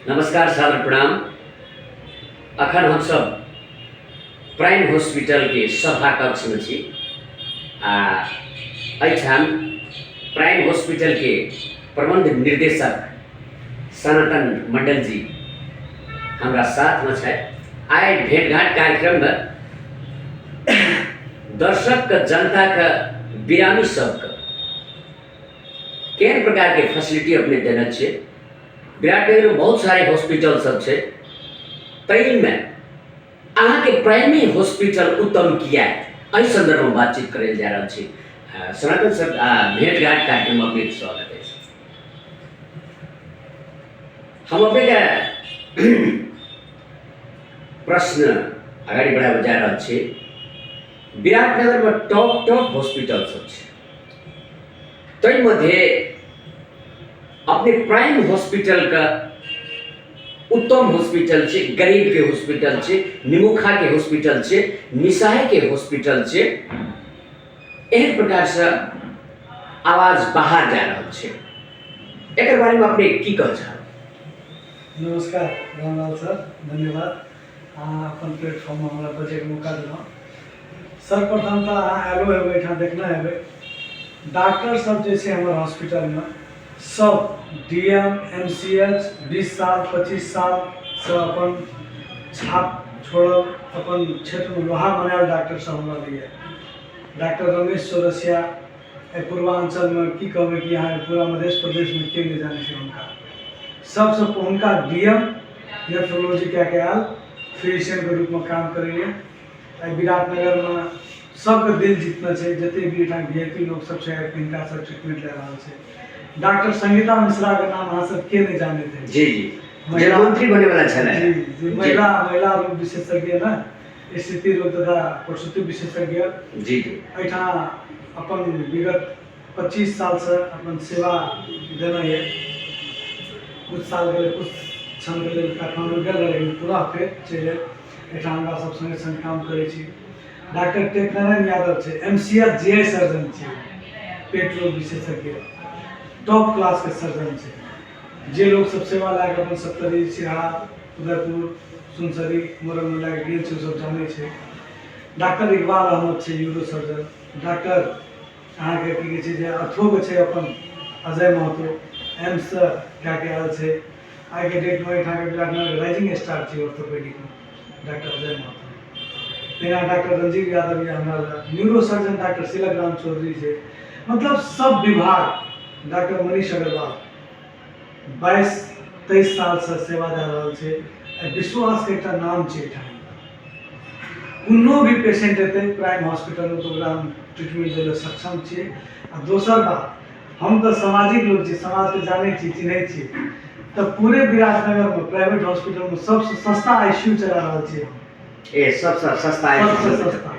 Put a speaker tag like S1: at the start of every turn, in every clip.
S1: नमस्कार, सादर प्रणाम। अखन हमसब प्राइम हॉस्पिटलके सभा कक्षमे छी आ एहिठाम प्राइम हॉस्पिटलके प्रबन्ध निर्देशक सनातन मंडल जी हमरा साथमे छथि। आइ भेंटघाट कार्यक्रममे दर्शकके, जनताके, बिरामी सबके केहन प्रकारके फैसिलिटी अपने देने छियै। विराटनगरमे बहुत सारे हॉस्पिटल सब छै, ताहिमे अहाँके प्राइमे हॉस्पिटल उत्तम किया, एहि सन्दर्भमे बातचीत करै जा रहल छी। सनातन सर, भेंटघाट कार्यक्रममे अपनेके स्वागत अछि। हम अपनेके प्रश्न अगाडि बढ़ाबऽ जा रहल छी। विराटनगरमे टॉप टॉप हॉस्पिटल सब छै, ताहि मध्ये अपने प्राइम हॉस्पिटलके उत्तम हॉस्पिटल छै, गरीबके हॉस्पिटल छै, निमुखाके हॉस्पिटल छै, निसहायके हॉस्पिटल छै, एहन प्रकारसँ आवाज बाहर जा रहल छै। एकर बारेमे अपने की कहऽ चाहब?
S2: नमस्कार रामलाल सर, धन्यवाद अहाँ अपन प्लेटफॉर्ममे हमरा बजैके मौका देलहुँ। सर्वप्रथम तऽ अहाँ आयलो हेबै, एहिठाम देखने हेबै, डॉक्टर सब जे छै हमर हॉस्पिटलमे सब D M, M C H 20 साल 25 सालसँ अपन छाप छोड़ल, अपन क्षेत्रमे लोहा बनायल डॉक्टर सब हमरा लग। डॉक्टर रमेश चौरसिया एहि पूर्वाञ्चलमे की कहबै कि अहाँके पूरा मध्य प्रदेशमे के नहि जानै छै हुनका। सबसँ हुनका डी एम नेफ्रोलॉजी कए के आयल, फिजिशियनके रूपमे काम करैए। आइ विराटनगरमे सबके दिल जीतने छै, जते भी एहिठाम वी I P लोक सब छै, हिनका सब ट्रीटमेंट लए रहल छै। डॉक्टर संगीता मिश्राके नाम अहाँ सब के नहि जानैत है।
S1: जी जी, जे मंत्री बने वाला छलै।
S2: जी जी, महिला महिला रोग विशेषज्ञ ने, स्थिति रोग तथा प्रसूति विशेषज्ञ।
S1: जी जी।
S2: एहिठाम अपन विगत 25 सालसँ अपन सेवा देने यऽ। कुछ सालके लेल, कुछ क्षणके लेल काठमाण्डू गेल रहै, लेकिन पुनः फेर चलि आयल एहिठाम, हमरा सब सङ्गे सङ्ग काम करै छी। डॉक्टर टेकनारायण यादव छै, M C H G I surgeon छै, पेट रोग विशेषज्ञ, टॉप क्लासके सर्जन छै। जे लोक सब सेवा लए कऽ अपन सप्तरी, सिरहा, उदयपुर, सुनसरी, मोरंगमे लए कऽ गेल छै, ओ सब जानै छै। डॉक्टर इकबाल अहमद छै, यूरो सर्जन। डॉक्टर अहाँके की कहै छै जे अर्थोके छै अपन अजय महतो, एम्ससँ कए कऽ आयल छै। आइके डेटमे एहिठामके विराटनगर राइजिंग स्टार छै ऑर्थोपेडिकमे डॉक्टर अजय महतो। तहिना डॉक्टर रंजीव यादव यऽ हमरा लग, न्यूरो सर्जन डॉक्टर तिलक राम चौधरी छै। मतलब सब विभाग, डॉक्टर मनीष अग्रवाल 22-23 सालसँ सेवा दए रहल छै। आ विश्वासके एकटा नाम छै एहिठाम। कोनो भी पेशेंट एतै प्राइम हॉस्पिटलमे तऽ ओकरा हम ट्रीटमेंट दै लए सक्षम छियै। आ दोसर बात, हम तऽ सामाजिक लोक छी, समाजके जानै छी, चिन्है छी, तऽ पूरे विराटनगरमे प्राइवेट हॉस्पिटलमे सबसँ सस्ता आई सी यू चला रहल छियै हम।
S1: ए सबसँ सस्ता?
S2: सबसँ सस्ता।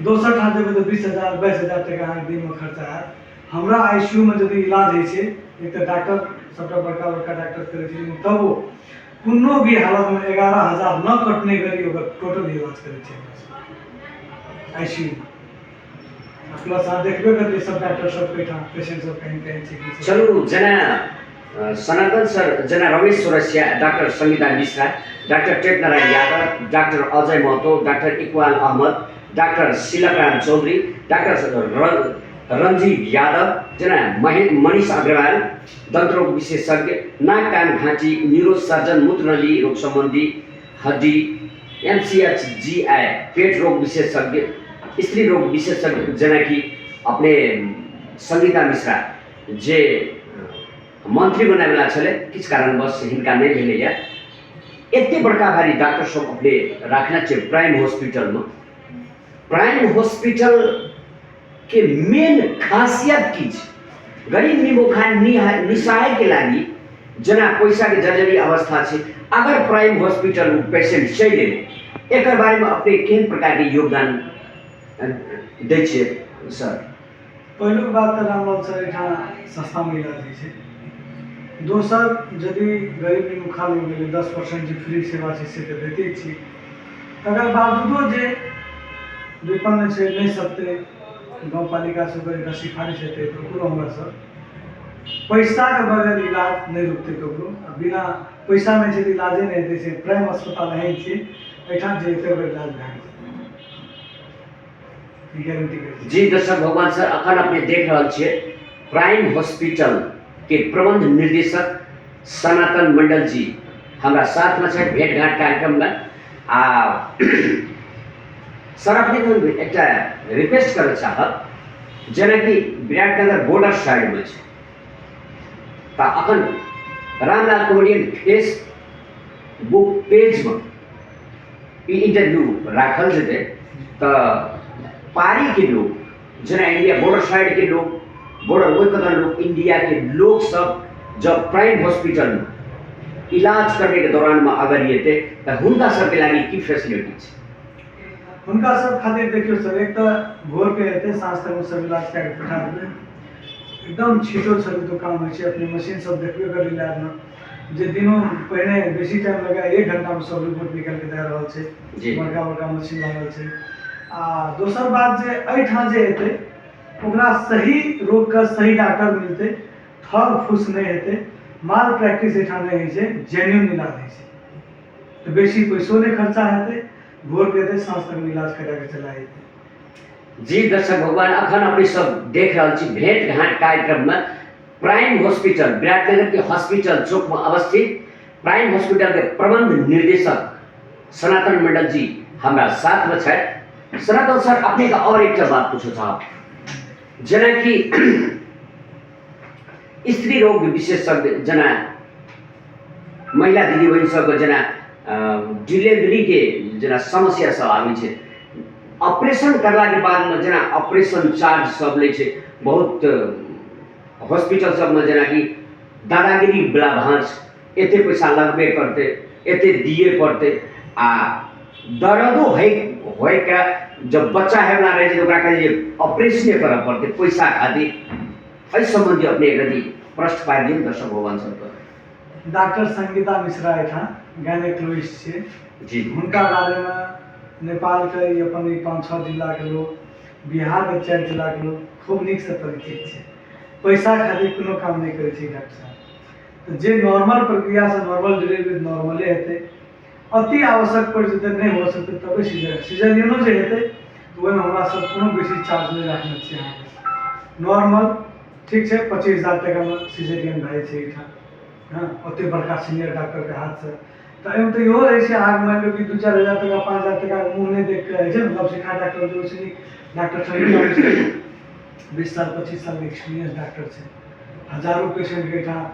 S2: दोसर ठाम जेबै तऽ 20,000 22,000 टका अहाँके दिनमे खर्चा हैत। हमरा आई सी यू मे यदि इलाज होइ छै, एक तऽ डॉक्टर सबटा बड़का बड़का डॉक्टर करै छै, लेकिन तबो कोनो भी हालतमे 11,000 न कटने गरी ओकर टोटल इलाज करै छै हमरा सब आई सी यू मे। प्लस अहाँ देखबे करबै सब डॉक्टर सबके एहिठाम पेशेंट सब कहीं कहीं छै की छै।
S1: चलू, जेना सनातन सर, जेना Ramesh Chaurasia, doctor Sangeeta Mishra, doctor Tek Narayan Yadav, doctor Ajay Mahato, doctor Iqbal Ahmad, doctor Silakram Chaudhary, doctor Ranjeev Yadav, जेना मनीष अग्रवाल, दन्तरोग विशेषज्ञ, नाक कान घाँटी न्यूरो सर्जन, मूत्रनली रोग सम्बन्धी, हड्डी, एमसीएच जीआई, पेट रोग विशेषज्ञ, स्त्री रोग विशेषज्ञ, जेनाकि अपने संगीता मिश्रा जे मन्त्री बनाएवला छलै, किछु कारणवश हिनका नहि भेलैए। एते बड़का भारी डॉक्टर सब अपने राखने छै प्राइम हॉस्पिटलमे। प्राइम हॉस्पिटलके मेन खासियत की छै गरीब निमोखा निसहायके लागि? जेना पैसाके जर्जरी अवस्था छै, अगर प्राइम हॉस्पिटल पेशेंट चलि एलै, एकर बारेमे अपने केहन प्रकारके योगदान दै छियै सर?
S2: पहिलुक बात तऽ रामलाल सर, एहिठाम सस्तामे इलाज होइ छै। दोसर, यदि गरीब निमुखा लोक गेलै, 10% जे फ्री सेवा छै से तऽ दैते छी। तकर बावजूदो जे विपन्न छै, नहि सकतै, गाँवपालिकासँ ओकर एकटा सिफारिश हेतै तऽ ओकरो हमरा सब पैसाके बगैर इलाज नहि रुकतै ककरो। आ बिना पैसा नहि छै तऽ इलाजे नहि हेतै। से प्राइम अस्पताल एहन छै, एहिठाम जे हेतै ओकर इलाज भए जेतै, ई गारंटी करै छी।
S1: जी दर्शक भगवान सर, अखन अपने देख रहल छियै प्राइम हॉस्पिटल के प्रबंध निर्देशक सनातन मंडल जी हमरा साथमे छथि भेंटघाट कार्यक्रममे। आ सर, अपने एकटा रिक्वेस्ट करऽ चाहब, जेनाकि विराटनगर बॉर्डर साइडमे छै, तऽ अखन रामलाल कॉमेडियन फेसबुक पेजमे ई इंटरव्यू राखल जेतै, तऽ पारीके लोक, जेना इंडिया बॉर्डर साइडके लोक, बॉर्डर ओहि कदम लोक, इंडियाके लोक सब जब प्राइम हॉस्पिटलमे इलाज करैके दौरानमे अगर एतै तऽ हुनका सबके लागि की फैसिलिटी छै?
S2: हुनका सब खातिर देखियौ सर, एक तऽ भोरके एतै, साँझ तकमे सब इलाज कए कऽ पठा देबै। एकदम छीटो छरीतो काम होइ छै। अपने मशीन सब देखबे करै लैबमे, जे दिनो पहिने बेसी टाइम लगा, 1 घंटामे सब रिपोर्ट निकालि कऽ दए रहल छै। बड़का बड़का मशीन लागल छै। आ दोसर बात जे एहिठाम जे एतै ओकरा सही रोगके सही डॉक्टर मिलतै, ठग फूस नहि हेतै, माल प्रैक्टिस एहिठाम नहि होइ छै, जेन्यून इलाज होइ छै। तऽ बेसी पैसो नहि खर्चा हेतै। भोरके एतै, साँझ तक इलाज करा कऽ चला जेतै।
S1: जी दर्शक भगवान, अखन अपने सब देख रहल छी भेंट घाट कार्यक्रममे प्राइम हॉस्पिटल, विराटनगर के हॉस्पिटल चौक में अवस्थित प्राइम हॉस्पिटल के प्रबंध निर्देशक सनातन मंडल जी हमरा साथ में छथि। सनातन सर, अपने का और एक बात पूछो चाहब, जेनाकि स्त्री रोग विशेषज्ञ, जेना महिला दीदी बहिन सबके जेना डिलीवरी के जेना समस्या सब आबै छै, ऑपरेशन करलाके बादमे जेना ऑपरेशन चार्ज सब लै छै बहुत हॉस्पिटल सबमे, जेनाकि दादागिरी वला भाँज, एते पैसा लगबे करतै, एते दिए पड़तै। आ दर्दो होइ होइके जब बच्चा होइवला रहै छै तऽ ओकरा कहै छै ऑपरेशने करऽ पड़तै पैसा खातिर। एहि सम्बन्धी अपने यदि प्रश्न पारि दियौ दर्शक भगवान सबके।
S2: डॉक्टर संगीता मिश्रा एहिठाम गायनेकोलॉजिस्ट छियै। हुनका बारेमे नेपालके ई अपन ई 5-6 जिलाके लोक, बिहारके 4 जिलाके लोक खूब नीकसँ परिचित छै। पैसा खातिर कोनो काम नहि करै छै डॉक्टर साहब। तऽ जे नॉर्मल प्रक्रियासँ नॉर्मल डिलीवरी नॉर्मले हेतै। अति आवश्यक पड़ि जेतै, नहि हो सकतै, तबे सिजरियनो जे हेतै तऽ ओहिमे हमरा सब कोनो बेसी चार्ज नहि राखने छियै। अहाँके नॉर्मल ठीक छै, 25,000 टाकामे सिजरियन भए जाइ छै एहिठाम। हँ, ओतेक बड़का सीनियर डॉक्टरके हाथसँ। तऽ एहिमे तऽ इहो रहै छै, अहाँके मानि लियौ कि 2-4 हजार टाका, 5,000 टाकाके मुँह नहि देखि कऽ होइ छै। मतलब सिखा डॉक्टर जे ओहिसँ नीक डॉक्टर संगीता मिश्रा, 20 साल 25 सालके एक्सपीरियंस डॉक्टर छै। हजारो पेशेंटके एहिठाम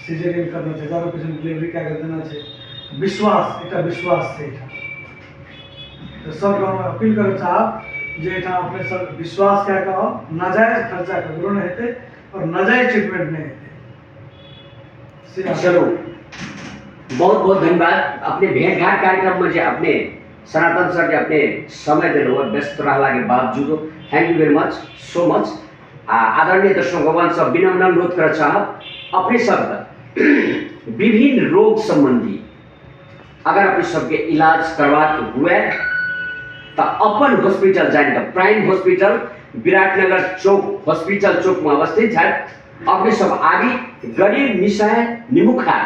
S2: सिजेरियन करना छै, हजारो पेशेंट डिलीवरी कए कऽ देना छै। विश्वास, एकटा विश्वास छै एहिठाम। तऽ सबके हम अपील करऽ चाहब जे एहिठाम अपने सब विश्वास कए कऽ आउ। नाजायज खर्चा ककरो नहि हेतै आओर नाजायज ट्रीटमेंट नहि हेतै से।
S1: चलू, बहुत बहुत धन्यवाद। अपने भेंटघाट कार्यक्रममे जे अपने सनातन सर के अपने समय देलहुँ, व्यस्त रहलाके बावजूदो, thank you very much, so much. आ आदरणीय दर्शक भगवान सब, विनम्र अनुरोध करऽ चाहब अपने सबके, विभिन्न रोग सम्बन्धी अगर अपने सबके इलाज करबाक हुए तऽ अपन हॉस्पिटल जानि कऽ, प्राइम हॉस्पिटल विराटनगर चौक, हॉस्पिटल चौकमे अवस्थित छथि। अपने सब आबी, गरीब, निसहाय, निमुखा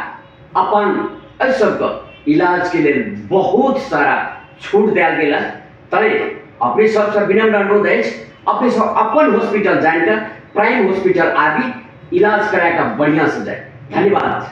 S1: अपन एहि सबके इलाजके लेल बहुत सारा छूट देल गेल है। तैँ अपने सबसँ विनम्र अनुरोध अछि, अपने सब अपन हॉस्पिटल जानि कऽ प्राइम हॉस्पिटल आबी, इलाज करा कऽ बढ़िआँसँ जाय। धन्यवाद।